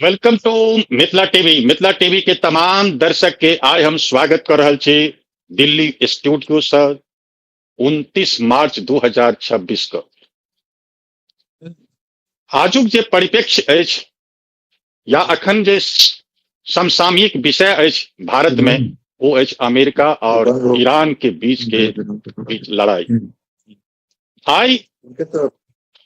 Welcome to Mithila TV. Mithila TV के तमाम दर्शक के आइ हम स्वागत कर रहल छी दिल्ली स्टूडियो से 29 मार्च 2026 के। आजुक जे परिप्रेक्ष्य अछि या अखन जे समसामयिक विषय अछि भारत में, ओ अछि अमेरिका और ईरान के बीच के बीच लड़ाई। आइ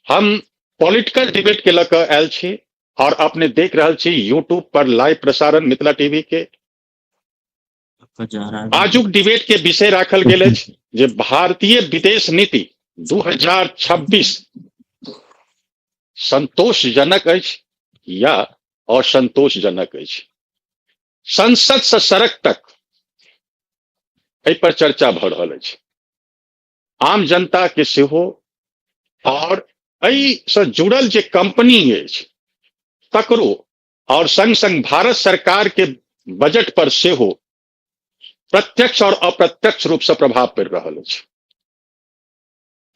हम पॉलिटिकल डिबेट के लऽ कऽ आयल छी और अपने देख रहल छी यूट्यूब पर लाइव प्रसारण मिथिला टीवी के। आजुक डिबेट के विषय राखल गेल अछि जे भारतीय विदेश नीति 2026 संतोषजनक अछि या असंतोषजनक अछि। संसद से सड़क तक एहि पर चर्चा भऽ रहल अछि, आम जनता के सेहो और एहि से जुड़ल जे कंपनी अछि तकरो, और संग संग भारत सरकार के बजट पर सेहो प्रत्यक्ष और अप्रत्यक्ष रूप से प्रभाव पड़ि रहल अछि।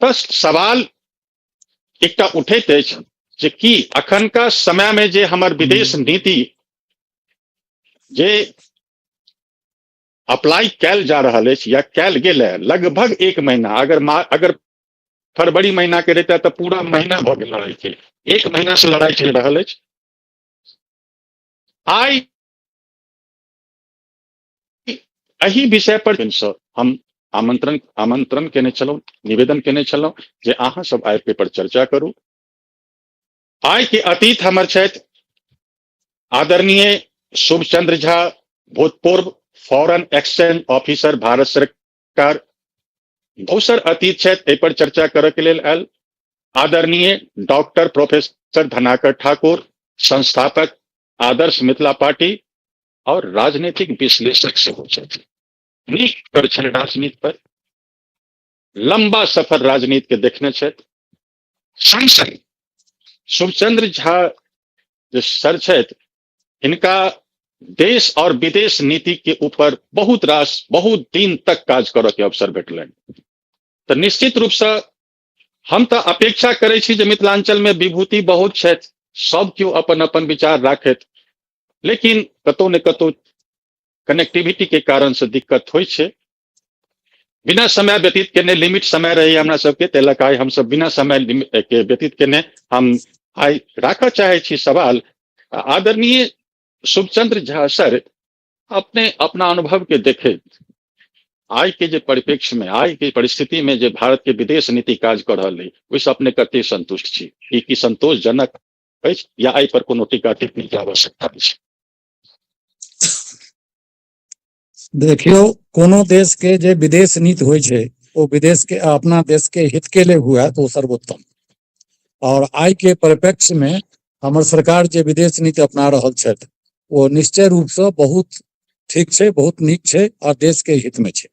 तऽ सवाल एकटा उठैत अछि जे की अखनका समय में जे हमर विदेश नीति जे अप्लाई कैल जा रहल अछि या कैल गेल है लगभग एक महीना, अगर फरवरी महीना के रहिता तऽ पूरा महीना भऽ गेल लड़ाई के, एक महीना से लड़ाई चलि रहल अछि। आइ एहि विषय पर हम आमंत्रण आमंत्रण केने छलहुँ, निवेदन केने छलहुँ जे अहाँ सब आइ पे पर चर्चा करू। आइ के अतीत हमर छथि आदरणीय शुभचंद्र झा, भूतपूर्व फॉरेन एक्सचेंज ऑफिसर, भारत सरकार। दोसर अतीत छथि एहि पर चर्चा करय के लेल आयल आदरणीय डॉक्टर प्रोफेसर धनाकर ठाकुर, संस्थापक आदर्श मिथिला पार्टी और राजनीतिक विश्लेषक सेहो छथि। नीक कर छनि राजनीति पर, लंबा सफर राजनीति के देखने छथि। संग संग शुभचंद्र झा जे सर छथि, हिनका देश और विदेश नीति के ऊपर बहुत रास बहुत दिन तक काज करऽ के अवसर भेटलनि। तऽ निश्चित रूप से हम तऽ अपेक्षा करै छी जे मिथिलांचल में विभूति बहुत छथि, सब केओ अपन अपन विचार राखैत, लेकिन कतौ ने कतौ कनेक्टिविटी के कारण से दिक्कत होइ छै। बिना समय व्यतीत केने, लिमिट समय रही हमरा सबके, ताहि लऽ कऽ आइ हमसब बिना समय के व्यतीत केने हम आइ राखऽ चाहै छी सवाल। आदरणीय शुभचंद्र झा सर, अपने अपना अनुभव के देखैत आइ के जे परिप्रेक्ष्य में, आइ के परिस्थिति में जे भारत के विदेश नीति काज कऽ रहल है, ओहिसँ अपने कते संतुष्ट छी? ई की संतोषजनक अछि या एहि पर कोनो टीका टिप्पणी के आवश्यकता अछि? देखियौ, कोनो देश के जे विदेश नीति होइ छै ओ विदेश के अपना देश के हित के लिए हुए तो सर्वोत्तम। और आइ के परिप्रेक्ष्य में हमर सरकार जे विदेश नीति अपना रहल छथि ओ निश्चय रूप से बहुत ठीक छै, बहुत नीक छै और देश के हित में छै।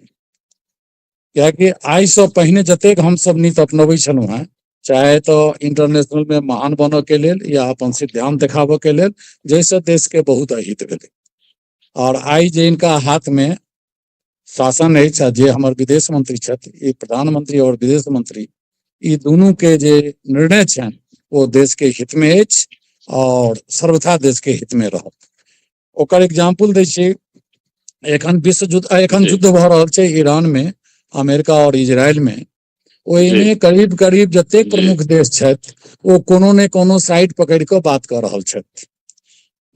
कियाकि आइ से पहिने जतेक हमसब नीति अपनबै छलहुँ हेँ, चाहे तऽ इंटरनेशनल में महान बनऽ के लेल या अपन सिद्धांत देखाबऽ के लेल, जाहिसँ देश के बहुत अहित भेलै। और आइ जे इनका हाथ में शासन अछि आ जे हमर विदेश मंत्री छथि, ई प्रधानमंत्री और विदेश मंत्री, ई दुनू के जे निर्णय छनि ओ देश के हित में अछि और सर्वथा देश के हित में रहत। ओकर एग्जाम्पल दै छी, एखन विश्व युद्ध, एखन युद्ध भऽ रहल छै ईरान में, अमेरिका और इजराइल में। ओहिमे करीब करीब जतेक प्रमुख देश छथि ओ कोनो ने कोनो साइड पकड़ि कऽ बात कऽ रहल छथि।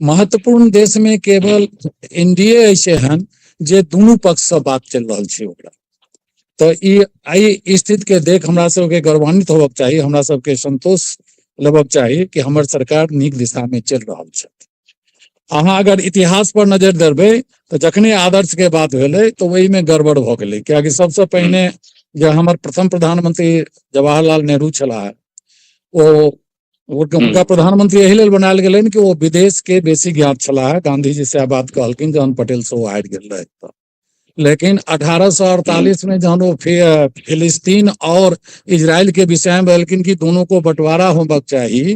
महत्वपूर्ण देश में केवल एनडीए अछि एहन जे दुनू पक्ष से बात चलि रहल छै ओकरा। तऽ ई एहि स्थिति के देख हमरा सबके गौरवान्वित होबक चाही, हमरा सबके संतोष लेबक चाही कि हमर सरकार नीक दिशा में चलि रहल छथि। अहाँ अगर इतिहास पर नजर देबै तऽ जखने आदर्श के बात भेलै तऽ ओहिमे गड़बड़ भऽ गेलै, कियाकि सबसँ पहिने जे हमर प्रथम प्रधानमंत्री जवाहरलाल नेहरू छलाह, ओ हुनका प्रधानमंत्री एहि लेल बनायल गेलनि कि ओ विदेश के बेसी ज्ञात छलाह। गांधी जी सएह बात कहलखिन जहन पटेल से ओ हारि गेल रहै तऽ। लेकिन 1848 में जहन ओ फिलिस्तीन और इजराइल के विषय में कहलखिन कि दोनों को बंटवारा होबाक चाही,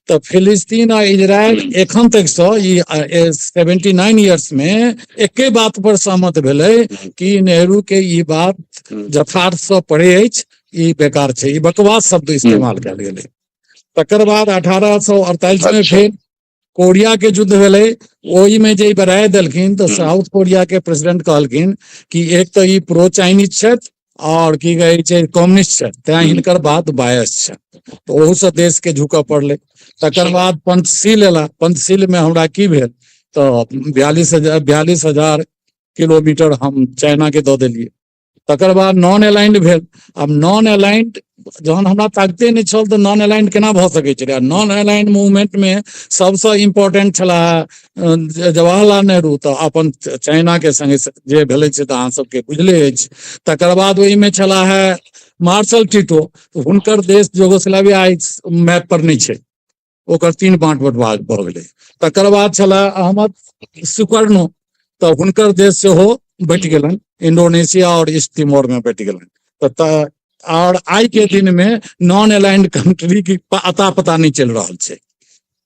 तऽ फिलिस्तीन आ इजराइल एखन तक सँ ई 79 इयर्स में एके बात पर सहमत भेलै कि नेहरू के ई बात यथार्थ सँ परे अछि, ई बेकार छै, ई बकवास शब्द इस्तेमाल कयल गेलै। तकर बाद 1848 में फेर कोरिया के युद्ध भेलै, ओहिमे जे ई राय देलखिन तऽ हूँ साउथ कोरिया के प्रेसिडेंट कहलखिन कि एक तऽ ई प्रो चाइनीज छथि आओर की कहै छै कम्युनिस्ट छथि, तें हूँ हिनकर बात बायस छै। तऽ ओहूसँ देश के झुकऽ पड़लै। तकर बाद पंचशील एला। पंचशील मे हमरा की भेल तऽ 42,000 किलोमीटर हम चाइना के दऽ देलियै। तकर बाद नॉन अलाइंड भेल। आब नॉन अलाइंड जहन हमरा ताकते नहि छल तऽ नॉन अलाइंड केना भऽ सकै छलै? नॉन अलाइंड मूवमेंट मे सबसँ इम्पोर्टेंट छलाह जवाहरलाल नेहरू, तऽ अपन चाइना के संगे जे भेलै से तऽ अहाँ सबके बुझले अछि। तकर बाद ओहिमे छलाह है मार्शल टीटो, हुनकर देश युगोस्लाविया आइ मैप पर नहि छै, ओकर 3 बाँट बँटवार भऽ गेलै। तकर बाद छलाह अहमद सुकर्णो, तऽ हुनकर देश सेहो बँटि गेलनि, इंडोनेशिया और ईस्ट तिमोर में बँटि गेलनि। तऽ और आइ के दिन में नॉन अलाइंड कंट्री के अता पता नहीं चलि रहल छै।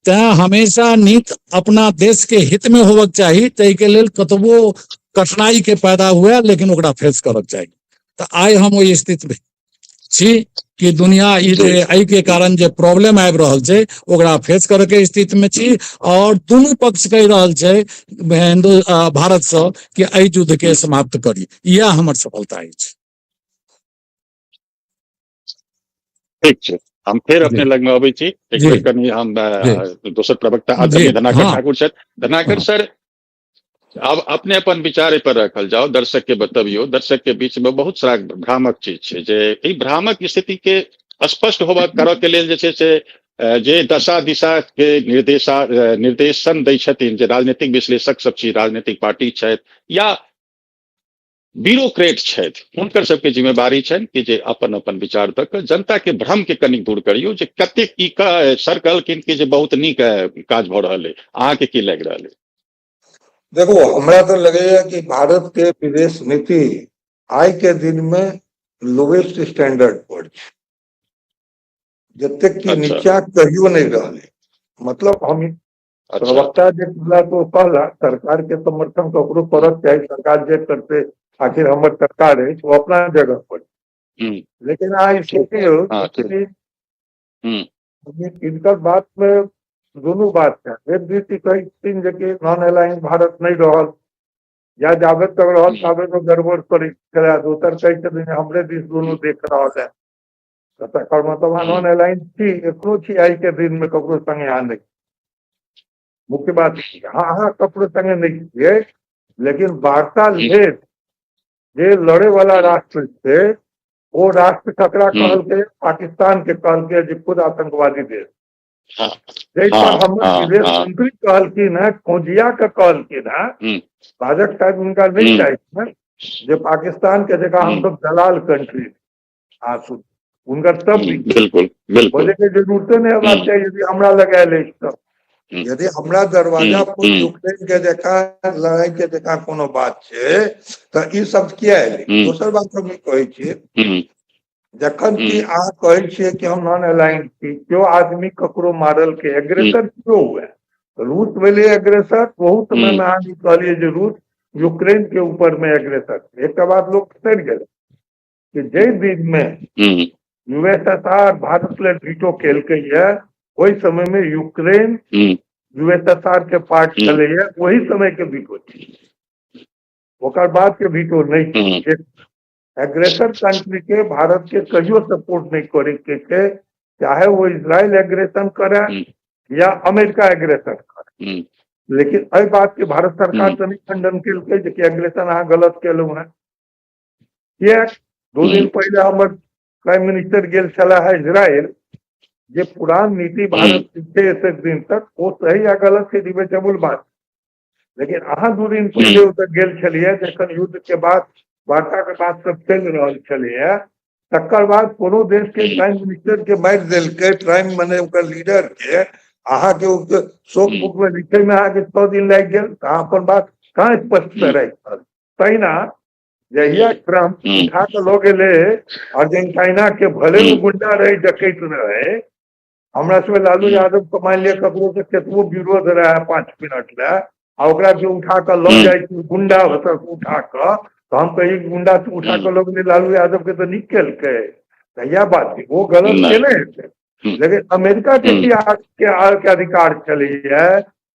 तें हमेशा नीति अपना देश के हित में होबक चाही, ताहि के लेल कतबो कठिनाई के पैदा हुए लेकिन ओकरा फेस करक चाही। तऽ आइ हम ओहि स्थिति में छी कि दुनिया ई जे एहि के कारण जे प्रॉब्लम आबि रहल छै ओकरा फेस करे के स्थिति में छी, और दुनू पक्ष कहि रहल छै हिंदू भारत सँ कि एहि युद्ध के समाप्त करी। इएह हमर सफलता अछि। ठीक छै, हम फेर अपने लग में अबै छी। एक बेर कनि हम दोसर प्रवक्ता आदरणीय धनाकर ठाकुर छथि। धनाकर सर, आब अपने अपन विचार पर रखल जाओ, दर्शक के बतबियौ। दर्शक के बीच में बहुत सारा भ्रामक चीज छै, जे एहि भ्रामक स्थिति के स्पष्ट होबा करऽ के लेल जे छै से जे दशा दिशा के निर्देशन दै छथिन, जे राजनीतिक विश्लेषक सब छी, राजनीतिक पार्टी छथि या ब्यूरोक्रेट छथि, हुनकर सबके जिम्मेवारी छनि कि जे अपन अपन विचार दऽ कऽ जनता के भ्रम के कनि दूर करियौ, जे कतेक ई सर कहलखिन कि जे बहुत नीक काज भऽ रहल अइ। अहाँके की लागि रहल अइ? देखो, हमरा तऽ लगैया कि भारत के विदेश नीति आइ के दिन में लोवेस्ट स्टैंडर्ड पर छै, जतेक कि नीचा कहियो नहि रहलै। मतलब हम प्रवक्ता जे कहला तो कहला, सरकार के समर्थन ककरो करक चाही, सरकार जे करते आखिर हमर सरकार अछि, ओ अपना जगह पर। लेकिन अहाँ सोचियौ, इनकर बात में दुनू बात छै। एक दिस ई कहै छथिन जे कि नॉन अलाइन भारत नहि रहल, या जाबे तक रहल ताबे तक गड़बड़ करै छलै। दोसर कहै छथिन जे हमरे दिस दुनू देख रहल है, तऽ तकर मतलब अहाँ नॉन अलाइन छी, एखनो छी। आइ के दिन में ककरो संगे अहाँ नहि, मुख्य बात अहाँ ककरो संगे नहि छियै, लेकिन वार्ता लेल जे लड़े वाला राष्ट्र छै ओ राष्ट्र ककरा कहलकै? पाकिस्तान के कहलकै, जे खुद आतंकवादी देश। जाहि पर हमर विदेश मंत्री कहलखिन है, खौजिया के कहलखिन है, बाजक शायद हुनका नहीं चाही, जे पाकिस्तान के जगह हम सब दलाल कंट्री आ हुनकर सब बिल्कुल बिल्कुल बजे के जरूरते नहीं हेबाक चाही। यदि हमरा लग आयल अछि तऽ यदि हमरा दरवाजा पर यूक्रेन के जकाँ लड़ाई के जकाँ कोनो बात छै तऽ ई शब्द किया एलै? दोसर बात हम ई कहै छियै, जखन कि अहाँ कहै छियै कि हम नॉन अलाइंड छी, केओ आदमी ककरो मारलकै, एग्रेसर केओ हुए, रूस भेलै एग्रेसर, बहुत समय में अहाँ ई कहलियै जे रूस यूक्रेन के ऊपर में एग्रेसर। एकटा बात लोक बिसरि गेलै कि जाहि दिन में यूएसएसआर भारत ले वीटो केलकै ये, ओहि समय में यूक्रेन यूएसएसआर के पार्ट छलैये, ओहि समय के वीटो छै, ओकर बाद के वीटो नहीं छै। एग्रेसर कंट्री के भारत के कहियो सपोर्ट नहीं करे के छै, चाहे वो इसराइल एग्रेशन करे या अमेरिका एग्रेशन करे। लेकिन एहि बात के भारत सरकार तऽ नहि खंडन केलकै जे कि एग्रेशन अहाँ गलत केलहुँ हेँ। किएक? 2 दिन पहिले हमर प्राइम मिनिस्टर गेल छलाह है इसराइल, जे पुरान नीति भारत छै एतेक दिन तक, ओ सही या गलत छै डिबेटेबल बात, लेकिन अहाँ 2 दिन पहिले ओतऽ गेल छलियै जखन युद्ध के बाद वार्ता के बात सब चलि रहल छलैया, तकर बाद कोनो देश के प्राइम मिनिस्टर के मारि देलकै, प्राइम मने ओकर लीडर के, अहाँके शोक बुक में लिखे में अहाँके 6 दिन लागि गेल, तऽ अहाँ अपन बात कहाँ स्पष्ट से राखि रहल? तहिना जहिया ट्रम्प उठा कऽ लऽ गेलै अर्जेंटीना के, भले ओ गुंडा रहे डकैत रहे, हमरा सबके लालू यादव के मानि लिअ ककरो से केतबो विरोध रहे 5 मिनट लए, आ ओकरा जे उठा कऽ लऽ जाइ छै गुंडा उठा कऽ, तऽ हम कही गुंडा से उठा कऽ लऽ गेलै लालू यादव के तऽ नीक केलकै, तऽ इएह बात छै, ओ गलत केने हेतै, लेकिन अमेरिका के की के अधिकार छलैया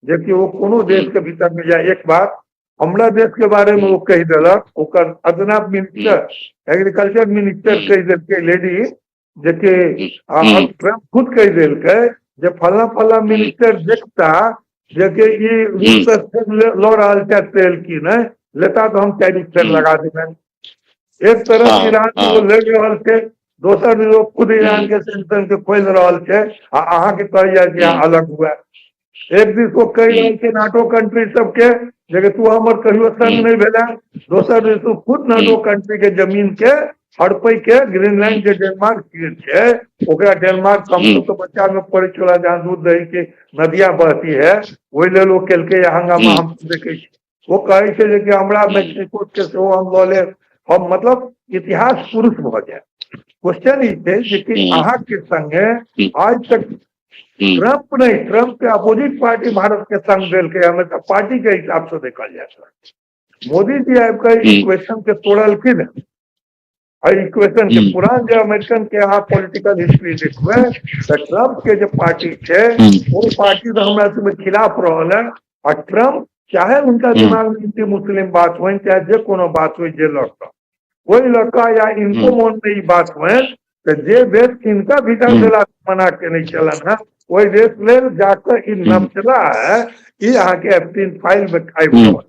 जेकि ओ कोनो देश के भीतर में जाय। एक बात हमरा देश के बारे में ओ कहि देलक, ओकर अदना मिनिस्टर, एग्रीकल्चर मिनिस्टर कहि देलकै लेडी, जेकि ट्रम्प खुद कहि देलकै जे फल्ला फल्ला मिनिस्टर देखता जेकि ई रूस से लऽ रहल छथि तेल की नहि लेता तऽ हम टैरिफ फेर लगा देबनि। एक तरफ ईरान के लड़ि रहल छै, दोसर लोग खुद ईरान के सेंक्शन के खोलि रहल छै आ अहाँके कहैया जे अहाँ अलग हुए। एक दिस ओ कहि रहल छै नाटो कंट्री सबके जे तू हमर कहियो संग नहि भेला, दोसर दिस ओ खुद नाटो कंट्री के जमीन के हड़पै के ग्रीनलैंड जे डेनमार्क के छै ओकरा डेनमार्क हम सब बच्चा में पढ़ै छलहुँ जहाँ दूध दही के नदिया बहती है, ओहि लेल ओ केलकै हंगामा हम देखै छी। ओ कहै छै जे कि हमरा मैक्सिको के सेहो हम लऽ लेब, हम मतलब इतिहास पुरुष भऽ जाय। क्वेश्चन ई छै जे कि अहाँके संगे आज तक ट्रम्प नहीं, ट्रम्प के अपोजिट पार्टी भारत के संग देलकै, हमेशा पार्टी के हिसाब से देखल जाय। मोदी जी आबि कऽ इक्वेशन के तोड़लखिन। एहि इक्वेशन के पुरान जे अमेरिकन के अहाँ पॉलिटिकल हिस्ट्री देखबै तऽ ट्रम्प के जे पार्टी छै ओ पार्टी तऽ हमरा सबके खिलाफ रहल है। आ ट्रम्प चाहे हुनका दिमाग में एंटी मुस्लिम बात होइ चाहे जे कोनो बात होइ, जे लऽ कऽ ओहि लऽ कऽ या इनको मन में ई बात होइ तऽ जे देश हिनका वीजा देला मना केने छलनि हेँ ओहि देश लेल जाकऽ ई नपचला है, ई अहाँके एप्टीन फाइल में आबि रहल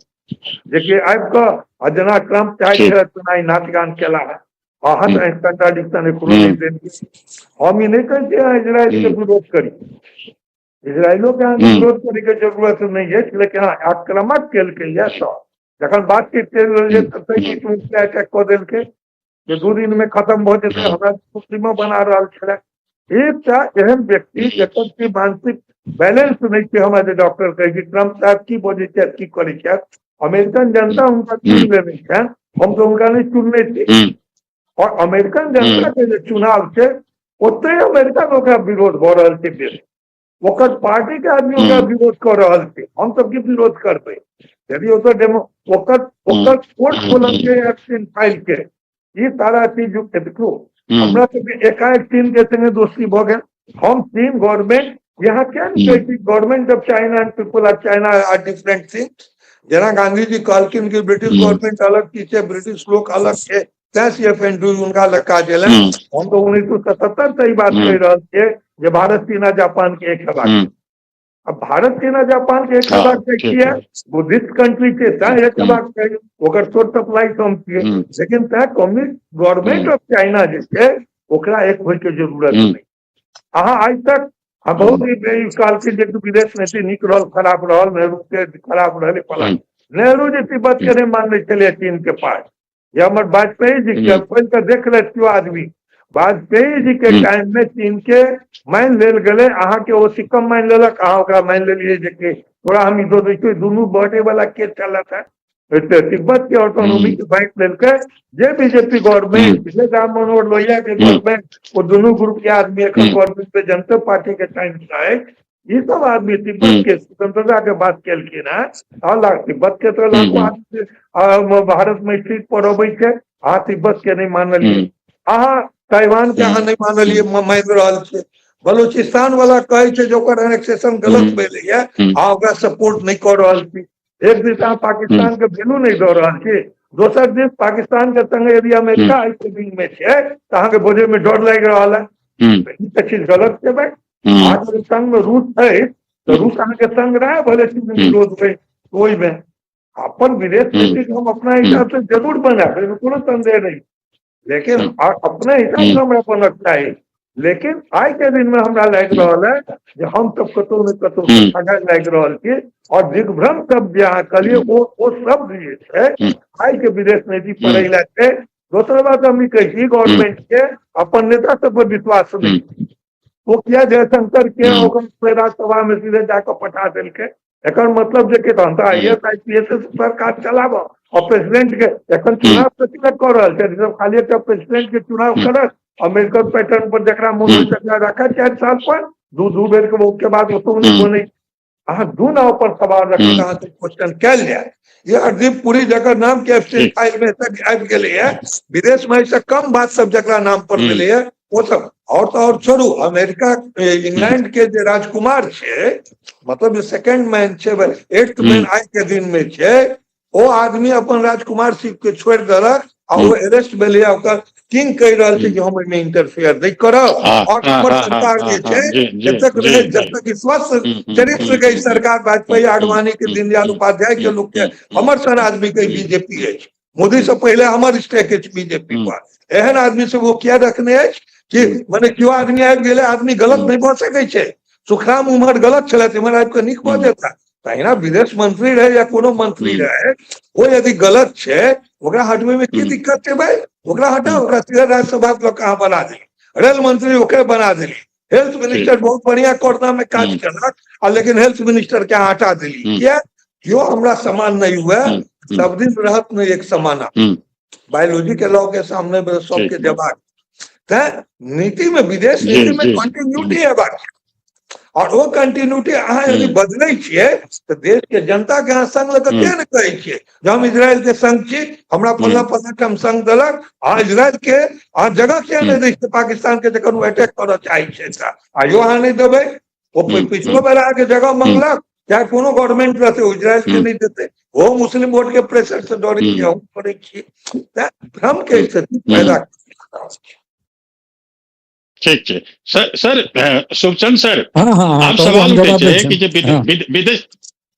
जेकि आबि कऽ आ जेना ट्रम्प चाहै छलै तेना ई नाच गान केला है। अहाँ तऽ कंट्राडिक्शन एकरो नहि देलियै। हम ई नहि कहै छी अहाँ इजराइल के विरोध करी, इजराइलो के अहाँके विरोध करैके जरूरत नहि अछि, लेकिन हँ आक्रामक केलकै यऽ तऽ जखन बातचीत चलि रहल छै तते बीच में अटैक कऽ देलकै जे 2 दिन में खत्म भऽ जेतै, हमरा मुस्लिमो बना रहल छलै। एकटा एहन व्यक्ति जकर कि मानसिक बैलेंस नहि छै, हमरा जे डॉक्टर कहै छै ट्रम्प साहब की बजै छथि की करै छथि, अमेरिकन जनता हुनका चुनि लेने छनि, हम तऽ हुनका नहि चुनने छी। और अमेरिकन जनता के जे चुनाव छै ओतहि अमेरिका मे ओकरा विरोध भऽ रहल छै बेसी, ओकर पार्टी के आदमी ओकरा विरोध कऽ रहल छै, हम सब की विरोध करबै? यदि ओकर डेमो ओकर ओकर कोर्ट खोललकै एप्स्टीन फाइल के, ई सारा चीज देखू। हमरा सबके एकाएक चीन के संगे दोस्ती भऽ गेल। हम चीन गवर्नमेंट यहाँ क्या नहीं कहै छी, government of China and people of China are different thing. जेना गांधी जी कहलखिन कि ब्रिटिश गवर्नमेंट अलग चीज छै, ब्रिटिश लोक अलग छै, तैं सी एफ एंड्रूज हुनका लग काज एलनि। हम तऽ 1977 से ई बात कहि रहल छियै जे भारत चीन आ जापान के एक हेबाक। अब भारत चीन आ जापान के एक हेबाक चाही किया? बुद्धिस्ट कंट्री छै तैं एक हेबाक चाही, ओकर सोर्स सप्लाई कम छियै, लेकिन तैं कम्युनिस्ट गवर्नमेंट ऑफ चाइना जे छै ओकरा एक होय के जरूरत नहि। अहाँ आइ तक बहुत कहलखिन जे विदेश नीति नीक रहल खराब रहल, नेहरू के खराब रहल फलां, नेहरू जी तिब्बत के नहि मानने छलियै चीन के पास, जे हमर वाजपेयी जी के खोलि कऽ देख लेत केओ आदमी, वाजपेयी जी के टाइम में चीन के मानि लेल गेलै, अहाँके ओ सिक्कम मानि लेलक, अहाँ ओकरा मानि लेलियै जे कि तोरा हम ई दऽ दै छियौ, दुनू बाँटे वाला के चलत है। तिब्बत के ऑटोनॉमी के बांटि लेलकै जे बीजेपी गवर्नमेंट, जे राम मनोहर लोहिया के गवर्नमेंट, वो दुनू ग्रुप के आदमी एखन गवर्नमेंट पे जनता पार्टी के टाइम से ई सब आदमी तिब्बत के स्वतंत्रता के बात केलखिन हेँ। लाख तिब्बत के तऽ लाखो आदमी भारत में स्ट्रीट पर अबै छै, अहाँ तिब्बत के नहि मानलियै, अहाँ ताइवान के अहाँ नहि मानलियै, मानि रहल छियै। बलूचिस्तान वाला कहै छै जे ओकर एनेक्सेशन गलत भेलैया, अहाँ ओकरा सपोर्ट नहि कऽ रहल छी। एक दिस अहाँ पाकिस्तान के वैल्यू नहि दऽ रहल छी, दोसर दिस पाकिस्तान के संगे यदि अमेरिका एहि दिन में छै तऽ अहाँके बजै में डर लागि रहल है। ई तऽ चीज गलत छै भाई। अहाँके संग में रूस छै तऽ रूस अहाँके संग रहै, भले विरोध होइ ओहिमे। अपन विदेश नीति हम अपना हिसाब से जरूर बनायब, एहिमे कोनो संदेह नहि, लेकिन अपने हिसाब से हमरा बनक चाही। लेकिन आइ के दिन में हमरा लागि रहल है जे हम सब कतौ ने कतौ ठगा लागि रहल छी। और दिग्भ्रम शब्द जे अहाँ कहलियै ओ शब्द जे छै आइ के विदेश नीति पढ़ै लए छै। दोसर बात हम ई कहै छी गवर्नमेंट के अपन नेता सब पर विश्वास नहि, ओ किया जयशंकर के ओकर राज्यसभा में सीधे जाकऽ पठा देलकै? एकर मतलब जे कि तहन तऽ I S I P S सरकार चलाबऽ और प्रेसिडेंट के एखन चुनाव कथी लए कऽ रहल छै? सब खाली एकटा प्रेसिडेंट के चुनाव करत अमेरिकन पैटर्न पर, जकरा मोन होइ तकरा राखत 4 साल पर, दू बेर के के बाद ओतौ नहि बनै। अहाँ दू नाव पर सवार रखी अहाँ से क्वेश्चन कयल जाय। ये हरदीप पुरी जकर नाम के एप्स्टीन फाइल में तक आबि गेलैया, विदेश में एहिसँ कम बात सब जकरा नाम पर भेलैया ओ सब और तऽ और छोड़ू, अमेरिका इंग्लैंड के जे राजकुमार छै, मतलब जे सेकेंड मैन छै, एट्थ मैन आइ के दिन में छै, ओ आदमी अपन राजकुमार शिप के छोड़ि देलक आ ओ अरेस्ट भेलै। ओकर किंग कहि रहल छै कि हम एहिमे इंटरफेयर नहि करब और हमर सरकार जे छै जब तक रहे, जब तक स्वस्थ चरित्र के सरकार, वाजपेयी, आडवाणी के, दीनदयाल उपाध्याय के लोक के, हमर सन आदमी के बीजेपी अछि, मोदी से पहिले हमर स्टेक अछि बीजेपी पर, एहन आदमी सब ओ किया रखने अछि कि मने केओ आदमी आबि गेलै, आदमी गलत नहि भऽ सकै छै। सुखराम उम्हर गलत छलथि, इम्हर आबि कऽ नीक भऽ जेता। तहिना विदेश मंत्री रहे या कोनो मंत्री रहे, ओ यदि गलत छै, ओकरा हटबै में की दिक्कत छै भाई? ओकरा हटाओ, ओकरा सीधा राज्यसभा लऽ कऽ अहाँ बना देली, रेल मंत्री ओकरे बना देली, हेल्थ मिनिस्टर बहुत बढ़िया कोरोना में काज केलक आ लेकिन हेल्थ मिनिस्टर के अहाँ हटा देली किया? केओ हमरा समान नहीं हुए, सब दिन रहत नहीं एक समाना, बायोलॉजी के लॉ के सामने सबके जवाब। तें नीति में, विदेश नीति में कंटिन्यूटी हेबाक, और ओ कंटिन्यूटी अहाँ यदि बदलै छियै तऽ देश के जनता के अहाँ संग लऽ कऽ किया ने कहै छियै जे हम इजराइल के संग छी, हमरा फल्ला फल्ला ठाम संग देलक। अहाँ इजराइल के अहाँ जगह किया नहि दै छियै पाकिस्तान के, जखन ओ अटैक करऽ चाहै छै तऽ आइयो अहाँ नहि देबै? ओ पिछलो बेर अहाँके जगह मंगलक, चाहे कोनो गवर्नमेंट रहतै, ओ इजराइल के नहि देतै। ओ मुस्लिम वोट के प्रेशर से डरै छियै, हम करै छियै, भ्रम के स्थिति पैदा। ठीक छै सर। Sir, शुभचंद sir. हाँ हाँ हाँ आब सवाल उठै छै कि जे विदेश,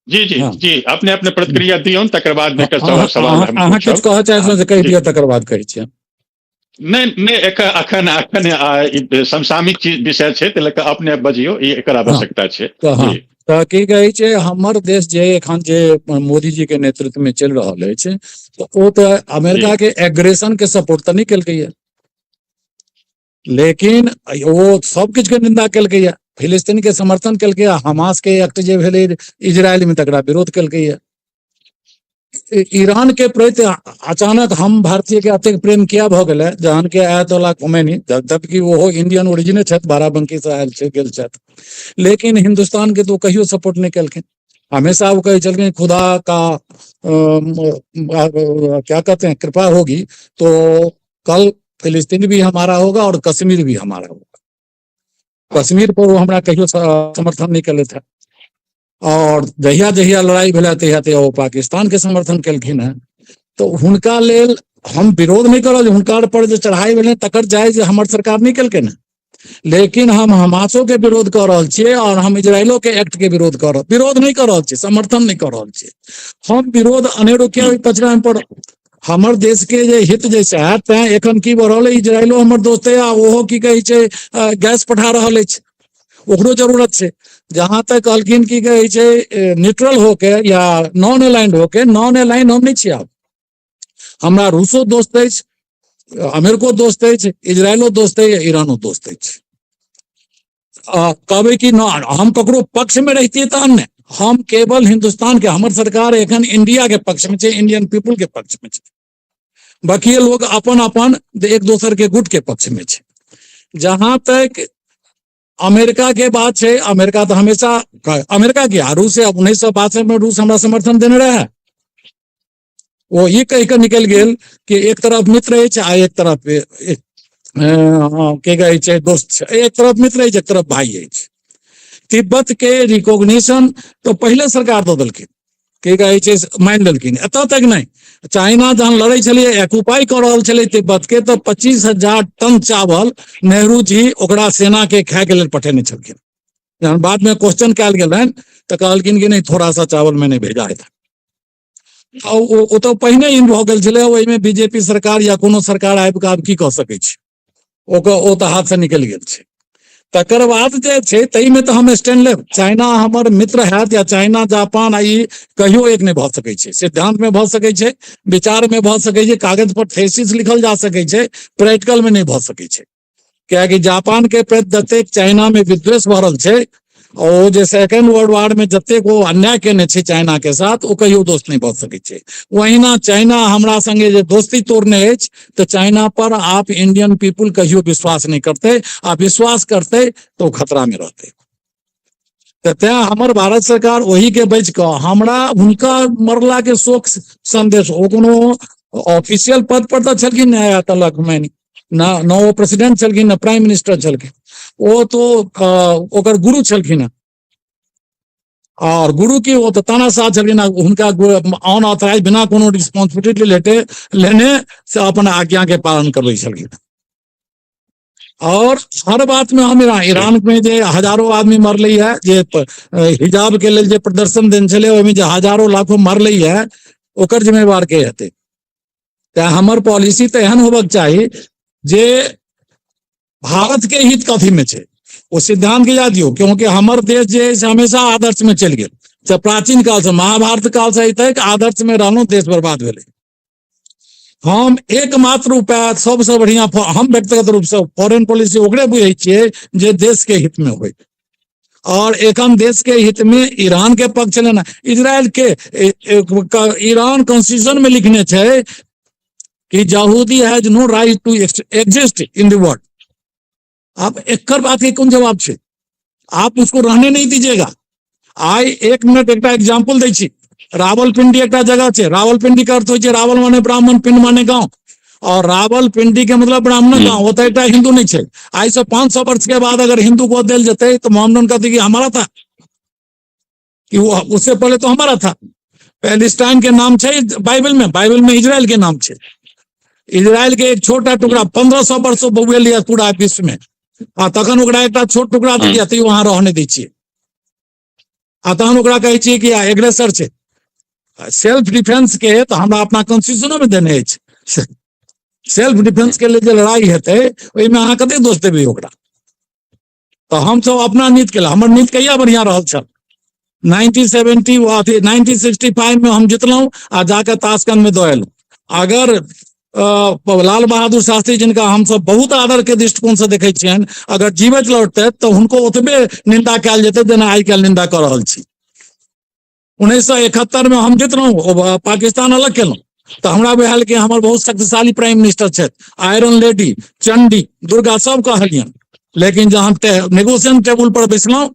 जी जी। जी, अपने अपने प्रतिक्रिया दियौ, तकर बाद एकर सवाल हम अहाँ किछु कहऽ चाहै छी, कहि दिअ, तकर बाद कहै छियै। नहि नहि, एकर अखन अखन समसामयिक चीज विषय छै, ताहि लऽ कऽ अपने बजियौ, ई एकर आवश्यकता छै। तऽ तऽ की कहै छै, हमर देश जे एखन जे मोदी जी के नेतृत्व में चलि रहल अछि, तऽ ओ तऽ अमेरिका के एग्रेशन के सपोर्ट तऽ नहि केलकैया, लेकिन ओ सब किछु के निंदा केलकैया, फिलिस्तीन के समर्थन केलकैया, हमास के एक्ट जे भेलै इजराइल में तकरा विरोध केलकैया। ईरान के प्रति अचानक हम भारतीय के अतेक प्रेम किया भऽ गेलै, जहन के आयतुल्लाह खुमैनी, जबकि ओहो इंडियन ओरिजिने छथि, बाराबंकी से आयल छै, गेल छथि, लेकिन हिंदुस्तान के तो कहियो सपोर्ट नहि केलखिन। हमेशा वो कहै छलखिन, खुदा का क्या कहते हैं, कृपा होगी तो कल फिलिस्तीन भी हमारा होगा और कश्मीर भी हमारा होगा। कश्मीर पर वो हमरा कहियो समर्थन नहीं केलथि। और जहिया जहिया लड़ाई भेलै, तहिया तहिया ओ पाकिस्तान के समर्थन केलखिन हेँ। तऽ हुनका लेल हम विरोध नहि करब, हुनका पर जे चढ़ाई भेलै तकर जायज हमर सरकार नहि केलखिन हेँ, लेकिन हम हमासो के विरोध कऽ रहल छियै और हम इजराइलो के एक्ट के विरोध कऽ रहल, विरोध नहि कऽ रहल छियै, समर्थन नहि कऽ रहल छियै। हम विरोध अनेरो किया ओहि कचरा में पड़ल? हमर देश के जे हित जे छै, तैं एखन की भऽ रहल है, इजराइलो हमर दोस्त है आ ओहो की कहै छै, गैस पठा रहल अछि, ओकरो जरूरत छै। जहां तक कहलखिन, की कहै छै, न्यूट्रल होके या नॉन अलाइंड होके, नॉन अलाइंड हम नहि छियै। आब हमरा रूसो दोस्त अछि, अमेरिको दोस्त अछि, इजरायलो दोस्त अछि, ईरानो दोस्त अछि। कहबै कि न हम ककरो पक्ष में रहितियै तहन ने। हम केवल हिंदुस्तान के, हमर सरकार एखन इंडिया के पक्ष में छै, इंडियन पीपुल के पक्ष में छै। बाकी लोग अपन अपन एक दोसर के गुट के पक्ष में छै। जहां तक अमेरिका के बात छै, अमेरिका तऽ हमेशा, अमेरिका की, रूस 1962 में रूस हमरा समर्थन देने रहे। ओ ई कहि कऽ निकलि गेल कि एक तरफ मित्र अछि आ एक तरफ की कहै छै, दोस्त छै, एक तरफ मित्र अछि, एक तरफ भाई अछि। तिब्बत के रिकॉग्निशन तऽ पहिले सरकार दऽ देलखिन, की कहै छै, मानि लेलखिन। एतऽ तक नहि, चाइना जहन लड़ै छलियै, एक्युपाई कऽ रहल छलै तिब्बत के, तऽ 25,000 टन चावल नेहरू जी ओकरा सेना के खायके लेल पठेने छलखिन। जहन बाद में क्वेश्चन कयल गेलनि तऽ कहलखिन कि नहीं, थोड़ा सा चावल मैंने भेजा है। ओ तऽ पहिने इन भऽ गेल छलै। ओहिमे बीजेपी सरकार या कोनो सरकार आबि कऽ आब की कऽ सकै छै? ओकर ओ तऽ हाथ से निकलि गेल छै। तकर बाद जे छै ताहिमे तऽ हम स्टैंड लेब। चाइना हमर मित्र हैत या चाइना, जापान आ ई कहियो एक नहि भऽ सकै छै। सिद्धांत मे भऽ सकै छै, विचार मे भऽ सकै छै, कागज पर थेसिस लिखल जा सकै छै, प्रैक्टिकल मे नहि भऽ सकै छै। कियाकि जापान के प्रति जतेक चाइना मे विद्वेष भरल छै, ओ जे सेकेंड वर्ल्ड वार में जतेक ओ अन्याय केने छै चाइना के साथ, ओ कहियो दोस्त नहि भऽ सकै छै। ओहिना चाइना हमरा संगे जे दोस्ती तोड़ने अछि, तऽ चाइना पर आप इंडियन पीपुल कहियो विश्वास नहि करतै, आ विश्वास करतै तऽ ओ खतरा मे रहतै। तऽ तें हमर भारत सरकार ओहि के बचि कऽ, हमरा हुनका मरला के शोक संदेश, ओ कोनो ऑफिशियल पद पर तऽ छलखिन आयतुल्लाह खुमैनी। न न ओ प्रेसिडेंट छलखिन, न प्राइम मिनिस्टर छलखिन, ओ तो ओकर गुरु छलखिन हँ। और गुरु की ओ तऽ तानाशाह छलखिन, हुनका अनऑथराइज बिना कोनो रिस्पॉन्सिबिलिटी लेटे लेने से अपन आज्ञा के पालन करबै छलखिन। और हर बात में हम ईरान में जे हजारों आदमी मरलै है, जे हिजाब के लेल जे प्रदर्शन देने छलै, ओहिमे जे हजारों लाखों मरलै है, ओकर जिम्मेवार के हेतै? तऽ हमर पॉलिसी तऽ एहन होबक चाही जे भारत के हित कथी में छै, ओ सिद्धांत के याद दियौ, क्योंकि हमर देश जे है से हमेशा आदर्श में चलि गेल, चाहे प्राचीन काल से महाभारत काल से तक आदर्श में रहलहुँ, देश बर्बाद भेलै। हम एकमात्र उपाय सबसँ बढ़िया हम व्यक्तिगत रूप से फॉरेन पॉलिसी ओकरे बुझै छियै जे देश के हित में होय, और एखन देश के हित में ईरान के पक्ष लेना, इजराइल के ईरान कॉन्स्टिट्यूशन में लिखने छै कि यहूदी has no right to exist in the world. आप एकर बात के कोन जवाब छै? आप उसको रहने नहीं दीजिएगा। आइ एक मिनट एकटा एग्जाम्पल दै छी। रावलपिंडी एकटा जगह छै, रावलपिंडी के अर्थ होइ छै रावल माने ब्राह्मण, पिंड माने गांव, और रावलपिंडी के मतलब ब्राह्मण गांव, ओतऽ एकटा हिंदू नहीं छै। आइ से 500 वर्ष के बाद अगर हिंदू को देल जेतै तो मोहम्मदन कहते कि हमारा था, कि वो उससे पहले तो हमारा था। पैलेस्टाइन के नाम छै बाइबल में, बाइबल में इजराइल के नाम छै। इजराइल के एक छोटा टुकड़ा 1500 वर्ष बौएल यऽ पूरा विश्व में, आ तखन ओकरा एकटा छोट टुकड़ा देलियै, तैयो अहाँ रहने दै छियै, आ तहन ओकरा कहै छियै कि एग्रेसर छै। सेल्फ डिफेंस के तऽ हमरा अपना कॉन्स्टिट्यूशनो में देने अछि, सेल्फ डिफेंस के लेल जे लड़ाई हेतै ओहिमे अहाँ कते दोष देबै ओकरा? तऽ हमसब अपना नीति के, हमर नीति कहिया बढ़िया रहल छल? 1970 अथी 1965 में हम जितलहुँ आ जाके ताशकंद में दऽ एलहुँ। अगर लाल बहादुर शास्त्री, जिनका हमसब बहुत आदर के दृष्टिकोण से देखै छियनि, अगर जीवित लौटतै तऽ हुनको ओतबे निंदा कयल जेतै जेना आइ काल्हि निंदा कऽ रहल छी। 1971 में हम जितलहुँ, पाकिस्तान अलग केलहुँ, तऽ हमरा बुझायल कि हमर बहुत शक्तिशाली प्राइम मिनिस्टर छथि, आयरन लेडी, चंडी, दुर्गा सब कहलियनि। लेकिन जहन नेगोशिएशन टेबुल पर बैसलहुँ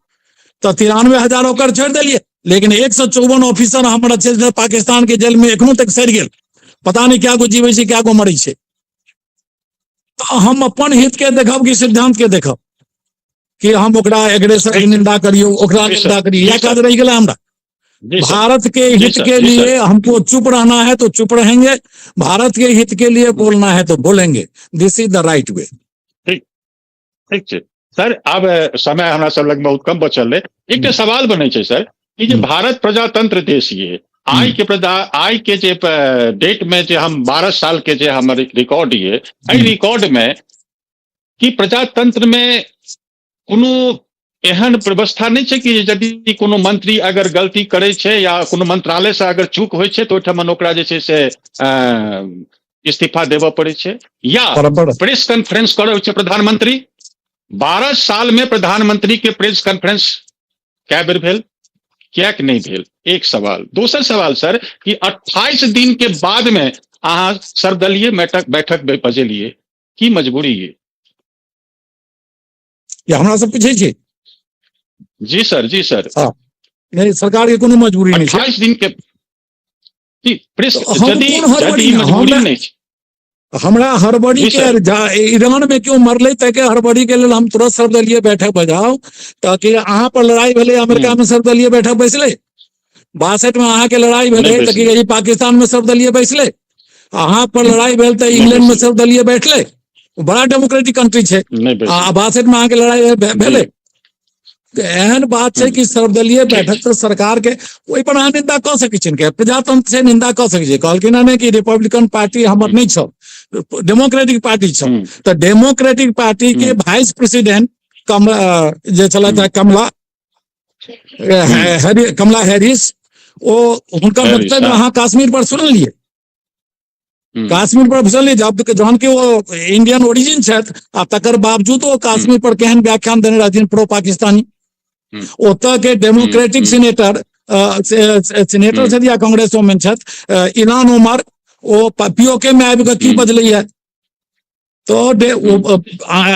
तऽ 93,000 ओकर छोड़ि देलियै, लेकिन 154 ऑफिसर हमर छै पाकिस्तान के जेल में एखनो तक सड़ि गेल, पता नहि क्या गो जीबै छै क्या गो मरै छै। तऽ हम अपन हित के देखब कि सिद्धांत के देखब कि हम ओकरा एग्रेसर के निंदा करियो, ओकरा निंदा करियो, इएह काज रहि गेलै हमरा। भारत के हित के लिए हमको चुप रहना है तो चुप रहेंगे, भारत के हित के लिए बोलना है तो बोलेंगे, this is the right way. ठीक ठीक छै सर, आब समय हमरा सब लग बहुत कम बचल है। एकटा सवाल बनै छै सर कि जे भारत प्रजातंत्र देश ये आइ के प्रजा आइ के जे डेट में जे हम 12 साल के जे हमर रिकॉर्ड ये, एहि रिकॉर्ड में कि प्रजातंत्र में कोनो एहन व्यवस्था नहि छै कि यदि कोनो मंत्री अगर गलती करै छै या कोनो मंत्रालय से अगर चूक होइ छै तऽ ओहिठाम ओकरा जे छै से इस्तीफा देबऽ पड़ै छै, या प्रेस कॉन्फ्रेंस करै छै प्रधानमंत्री? 12 साल में प्रधानमंत्री के प्रेस कॉन्फ्रेंस कए बेर भेल, किएक नहि भेल? एक सवाल। दोसर सवाल सर कि 28 दिन के बाद में अहाँ सर्वदलीय बैठक बजेलिए, की मजबूरी ये? या हमरा सब पूछै छी? जी सर, जी सर। हाँ। नहीं, सरकार के कोनो मजबूरी नहीं छै। 28 दिन के जी, प्रेस तो हम यदि कोन हड़बड़ी यदि में? मजबूरी नहीं छै। हमरा हड़बड़ी जी के सर। ईरान में क्यों मरलै ताके हड़बड़ी के लेल हम तुरंत सर्वदलीय बैठक बजाउ, ताकि अहाँ पर लड़ाई भेलै अमेरिका में सर्वदलीय बैठक बैसलै, 62 में अहाँ के लड़ाई भेलै नहि तऽ की बैसलै। कहै छै, पाकिस्तान में सर्वदलीय बैसलै, अहाँ पर लड़ाई भेल तऽ नहि इंग्लैंड में बैसलै। सर्वदलीय बैठलै, बड़ा डेमोक्रेटिक कंट्री छै। नहि बैसलै। आ 62 में अहाँके लड़ाई भेलै। तऽ एहन बात छै कि सर्वदलीय बैठक तऽ सरकार के ओहि पर अहाँ निंदा कऽ सकै छियनि, प्रजातंत्र छै, निंदा कऽ सकै छियै। कहलखिन हँ कि रिपब्लिकन पार्टी हमर नहि छौ, डेमोक्रेटिक पार्टी छौ। तऽ डेमोक्रेटिक पार्टी के वाइस प्रेसिडेंट जे छलथि हँ, कमला हैरिस, ओ हुनकर हैरिस, वक्तव्य हाँ। अहाँ कश्मीर पर सुनलियै? कश्मीर पर सुनलियै, जब जहन कि ओ इंडियन ओरिजिन छथि आ तकर बावजूद ओ कश्मीर पर केहन व्याख्यान देने रहथिन प्रो पाकिस्तानी। ओतऽ के डेमोक्रेटिक सिनेटर छथि या कांग्रेस वोमेन छथि, इलान उमर, ओ पीओके में आबि कऽ की बजलैया? तो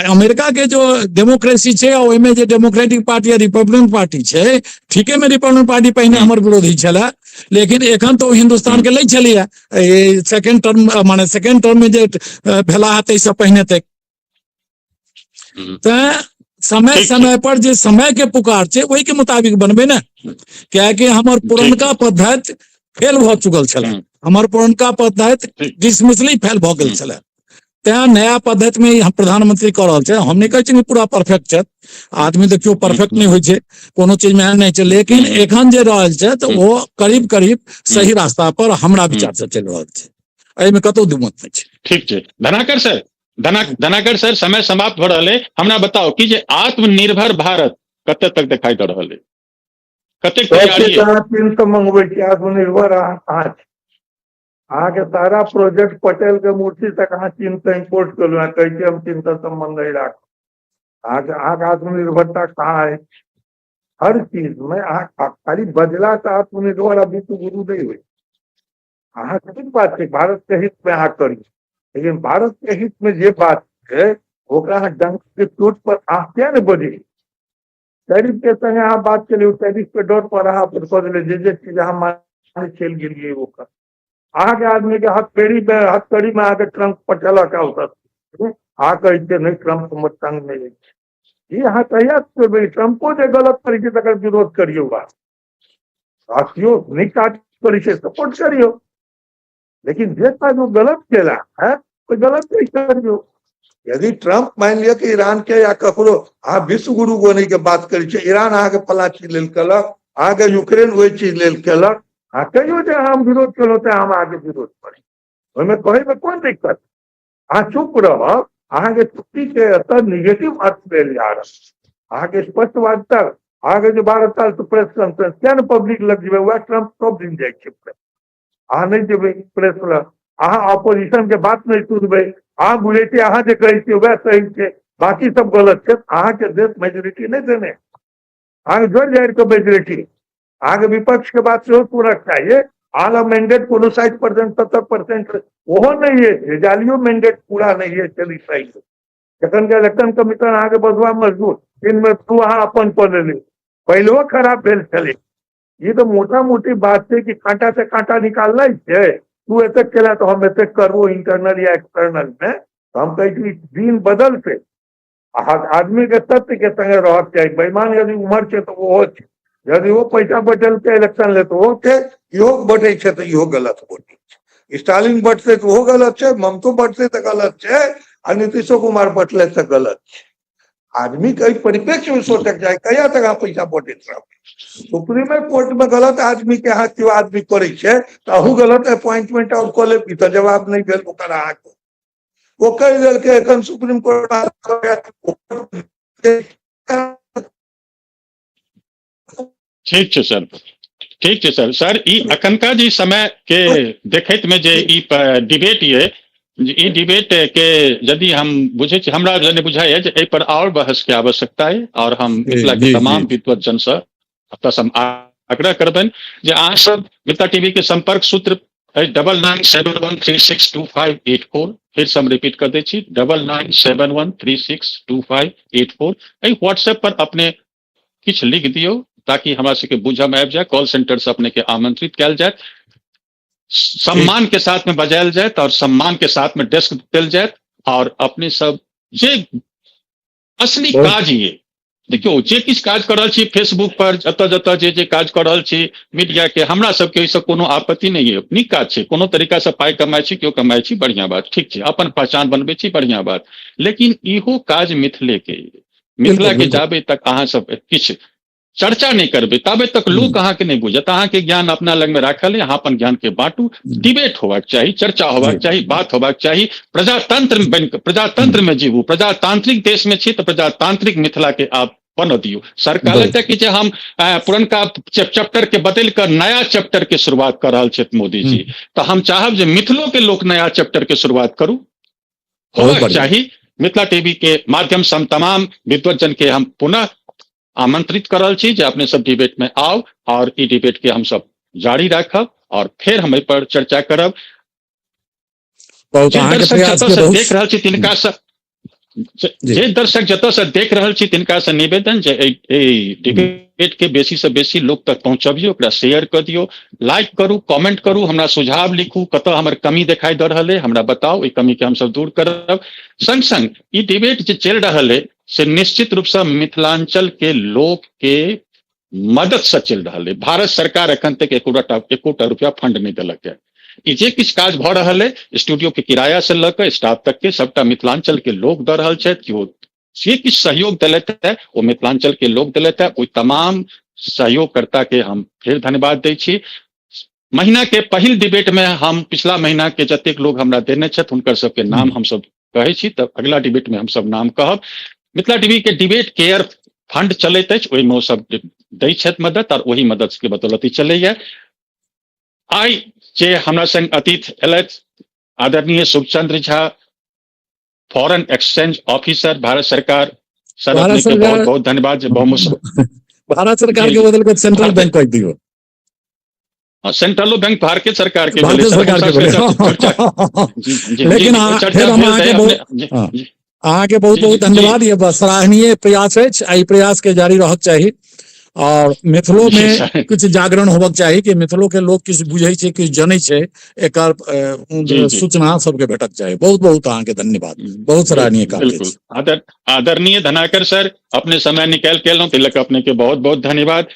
अमेरिका के जो डेमोक्रेसी छै, ओहिमे जे डेमोक्रेटिक पार्टी आ रिपब्लिकन पार्टी छै, ठीके में रिपब्लिकन पार्टी पहिने हमर विरोधी छलै, लेकिन एखन तऽ ओ हिन्दुस्तान के लै छलैया सेकेंड टर्म, माने सेकेंड टर्म में जे भेला है ताहिसँ पहिने तक। तैं समय समय पर जे समय के पुकार छै ओहि के मुताबिक बनबै ने, कियाकि हमर पुरनका पद्धति फेल भऽ चुकल छलै, हमर पुरनका पद्धति डिसमिसली फेल भऽ गेल छलै। तैं नया पद्धति में हम प्रधानमंत्री कऽ रहल छै। हम नहि कहै छी पूरा परफेक्ट छै आदमी, देखियौ परफेक्ट नहि होइ छै कोनो चीज में, एहन नहि छै, लेकिन एखन जे रहल छै तऽ ओ करीब करीब सही रास्ता पर हमरा विचार से चलि रहल छै, एहिमे कतौ दुमत नहि छै। ठीक छै धनाकर सर, धनाकर सर समय समाप्त भऽ रहल है, हमरा बताउ कि जे आत्मनिर्भर भारत कते तक देखाई दऽ रहल है, कतेक तैयारी है? चीन से मंगबै छी, आत्मनिर्भर अहाँ कहाँ छी? अहाँके सारा प्रोजेक्ट पटेल के मूर्ति तक अहाँ चीन से इम्पोर्ट करू, अहाँ कहै छी हम चीन से संबंध नहीं राखब। अहाँके आत्मनिर्भरता कहाँ अछि? हर चीज में अहाँ खाली बजला से आत्मनिर्भर आ विश्व गुरु नहीं होइ। अहाँ ठीक बात छै भारत के हित में अहाँ करी, लेकिन भारत के हित में जे बात छै ओकरा अहाँ डंक के चोट पर अहाँ किया नहि बजै? टैरिफ के संगे अहाँ बात केलियै, टैरिफ के डर पर अहाँ अपन कऽ देलियै जे जे चीज अहाँ मानि चलि गेलियै ओकर। अहाँके आदमी के हथकड़ी में हथकड़ी में अहाँके ट्रम्प पठेलक, अहाँ कहै छियै नहि ट्रम्प हमर संग नहि अछि। ई अहाँ कहिया करबै? ट्रम्पो जे गलत करै छै तकर विरोध करियौ, बात राष्ट्रीय नीक काज करै छै सपोर्ट करियौ, लेकिन जे काज ओ गलत केला है ओ गलत नहि करियौ। यदि ट्रम्प मानि लिअ कि ईरान के या ककरो अहाँ विश्व गुरु बनै के बात करै छियै, ईरान अहाँके फलां चीज लेल केलक, अहाँके यूक्रेन ओहि चीज लेल केलक, अहाँ कहियौ जे हम विरोध केलहुँ तऽ हम अहाँके विरोध करी, ओहिमे कहैमे कोन दिक्कत? अहाँ चुप रहब, अहाँके चुप्पी के एतऽ निगेटिव अर्थ लेल जा रहल। अहाँके स्पष्टवादिता, अहाँके जे 12 साल से प्रेस कॉन्फ्रेंस किया ने पब्लिक लग जेबै? वएह ट्रम्प सब दिन जाइ छै प्रेस, अहाँ नहि जेबै प्रेस लग, अहाँ ऑपोजिशन के बात नहि सुनबै, अहाँ बुझै छियै अहाँ जे कहै छियै वएह सही छै, बाकी सब गलत छै। अहाँके देश मेजोरिटी नहि देने, अहाँके जोड़ि जाड़ि कऽ मेजोरिटी, अहाँके विपक्ष के बात सेहो सुनक चाहिए। अहाँ लग मैंडेट कोनो 60% 70% ओहो नहि अछि, जालियो मैंडेट पूरा नहि अछि चली सही। जखन के इलेक्शन कमीशन अहाँके बसुआ मजदूर 3 में 2 अहाँ अपन कऽ लेली, पहिलो खराब भेल छलै। ई तऽ मोटा मोटी बात छै कि कांटा से कांटा निकालना छै, तू एतेक केला तऽ हम एतेक करबो इंटरनल या एक्सटर्नल में। तऽ हम कहै छी दिन बदलतै, आदमी के सत्य के संगे रहक चाही। बेईमान यदि उम्हर छै तऽ ओहो छै, यदि ओ पैसा बटलकै इलेक्शन ले तऽ ओहो छै, इहो बटै छै तऽ इहो गलत बटै छै। स्टालिन बटतै तऽ ओहो गलत छै, ममतो बटतै तऽ गलत छै, आ नीतीशो कुमार बटलै तऽ गलत छै। आदमी के एहि परिप्रेक्ष्य में सोचक चाही, कहिया तक अहाँ पैसा बटैत रहबै? सुप्रीमे कोर्ट में गलत आदमी के अहाँ केओ आदमी करै छै तऽ अहूँ गलत अपॉइंटमेंट और कऽ लेब, ई तऽ जवाब नहि भेल ओकर। अहाँके ओ कहि देलकै एखन सुप्रीम कोर्ट। ठीक छै सर, ठीक छै सर। सर ई अखनका जे समय के देखैत में जे ई डिबेट ये, ई डिबेट के यदि हम बुझै छी, हमरा जने बुझाइए जे एहि पर और बहस के आवश्यकता है, और हम मिथिला के तमाम विद्वत जन से एतऽ हम आग्रह करबनि जे अहाँ सब मिथिला टीवी के संपर्क सूत्र 9971362584, फिर से हम रिपीट कर दै छी, 9971362584, एहि व्हाट्सएप पर अपने किछु लिख दियौ ताकि हमरा सबके बुझऽ में आबि जाय। कॉल सेंटर से अपने के आमंत्रित कयल जायत, सम्मान के साथ में बजायल जायत और सम्मान के साथ में डेस्क देल जायत, और अपने सब जे असली काज ये देखियौ जे किछु काज कऽ रहल छी फेसबुक पर, जतऽ जतऽ जे जे काज कऽ रहल छी मीडिया के, हमरा सबके ओहिसँ कोनो आपत्ति नहि ये, नीक काज छै, कोनो तरीका से पाइ कमाइ छी, केओ कमाइ छी, बढ़िया बात, ठीक छै, अपन पहचान बनबै छी, बढ़िया बात, लेकिन इहो काज मिथिले के, मिथिला के जाबे तक अहाँ सब किछु चर्चा नहि करबै ताबे तक लोक अहाँके नहि बुझत। अहाँके ज्ञान अपना लग में राखल है, अहाँ अपन ज्ञान के बांटू, डिबेट होबाक चाही, चर्चा होबाक चाही, बात होबाक चाही, प्रजातंत्र बनि कऽ प्रजातंत्र में जीवू, प्रजातांत्रिक देश में छी तऽ प्रजातांत्रिक मिथिला के आप बनऽ दियौ। सर कहलक कि जे हम पुरनका चैप्टर के बदलि कऽ नया चैप्टर के शुरुआत कऽ रहल छथि मोदी जी, तऽ हम चाहब जे मिथिलो के लोक नया चैप्टर के शुरुआत करू, होबाक चाही। मिथिला टीवी के माध्यम से हम तमाम विद्वज्जन के हम पुनः आमंत्रित कर रहल छी जे अपने सब डिबेट में आउ और ई डिबेट के हम सब जारी राखब और फिर हम एहि पर चर्चा करब। बहुत जे अहाँके दर्शक प्रयास जतऽ के से बहुत देख रहल छी तिनका से जे दर्शक जतऽ से देख रहल छी तिनका से निवेदन जे एहि डिबेट के बेसी से बेसी लोक तक पहुंचबियौ, ओकरा शेयर कऽ दियौ, लाइक करू, कमेंट करू, हमरा सुझाव लिखू, कतऽ हमर कमी देखाई दऽ रहल है हमरा बताउ, ओहि कमी के हमसब दूर करब। संग संग ई डिबेट जे चलि रहल है से निश्चित रूप से मिथिलांचल के लोक के मदद से चलि रहल है। भारत सरकार एखन तक एकोटा एकोटा रुपया फंड नहि देलक है। ई जे किछु काज भऽ रहल है, स्टूडियो के किराया से लऽ कऽ स्टाफ तक के सबटा मिथिलांचल के लोक दऽ रहल छथि। केओ जे किछु सहयोग देलथि है ओ मिथिलांचल के लोक देलथि है। ओहि तमाम सहयोगकर्ता के हम फेर धन्यवाद दै छी। महीना के पहिल डिबेट में हम पिछला महीना के जतेक लोग हमरा देने छथि हुनकर सबके नाम हम सब कहै छी, तऽ अगला डिबेट में हम सब नाम कहब। मिथिला टीवी के डिबेट केयर फंड चलैत अछि, ओहिमे ओ सब दै छथि मदद, और ओहि मदद के बदौलत ई चलैया। आइ जे हमरा संग अतिथि एलथि आदरणीय Shubhchandra Jha, foreign exchange officer, Bharat सरकार। सर, भारत अपने के सरकार बहुत बहुत धन्यवाद जे बहुमूल्य भारत सरकार जी, के बदल के सेंट्रल भारत बैंक कह दियो। हाँ, सेंट्रलो बैंक भारतीय सरकार के भारतीय भेलै सर। सरकार के हुनका भेलै। चर्चा जी जी लेकिन जी अहाँ चर्चा फेर हम भेल अहाँके रहै बहुत अपने जी हाँ, जी अहाँके बहुत जी बहुत जी धन्यवाद। ये सराहनीय प्रयास अछि आ ई प्रयास के जारी रहक चाही और मिथिलो जी में सर किछु जागरण होबक चाही कि मिथिलो के लोग किछु बुझै छै, किछु जनै छै, एकर जी जी सूचना सबके भेटक चाही। बहुत बहुत अहाँके धन्यवाद, बहुत सराहनीय कार्य बिल्कुल अछि। आदरणीय धनाकर सर, अपने समय निकाल के एलहुँ ताहि लऽ कऽ अपने के बहुत बहुत धन्यवाद।